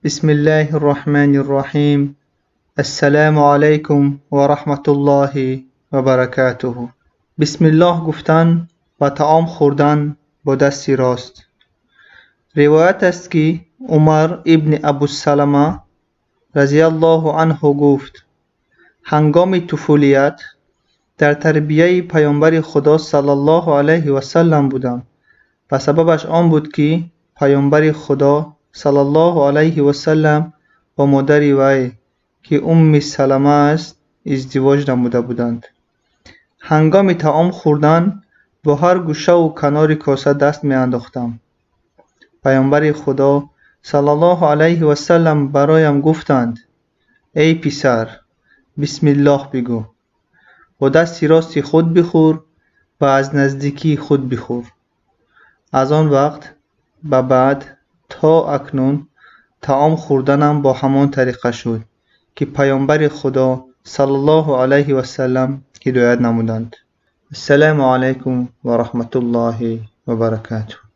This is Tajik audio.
Бисмиллаҳир Роҳманир Роҳим. Ассалому алайкум ва раҳматуллоҳи ва баракатуҳ. Бисмиллоҳ гуфтан ва таом хӯрдан бо дасти рост. Ривоят аст, ки Умар ибни Абусалама разияллоҳу анҳу гуфт: ҳангоми туфулият дар тарбияи Паёмбари Худо саллаллоҳу алайҳи васаллам будам ва сабабаш он буд, ки Паёмбари Худо саллаллоҳу алайҳи васаллам бо модари вай, ки Умми Салама аст, издивоҷ намуда буданд. Ҳангоми таом хӯрдан бо ҳар гӯшаву канори коса даст меандохтам. Паёмбари Худо саллаллоҳу алайҳи васаллам бароям гуфтанд: «Эй писар, бисмиллоҳ бигӯ, бо дасти рости худ бихӯр ва аз наздикии худ бихӯр». Аз он вақт ба баъд то акнун таом хӯрданам бо ҳамон тариқа шуд, ки Паёмбари Худо саллаллоҳу алайҳи васаллам ҳидоят намуданд. Ассалому алайкум ва раҳматуллоҳи ва баракатуҳ.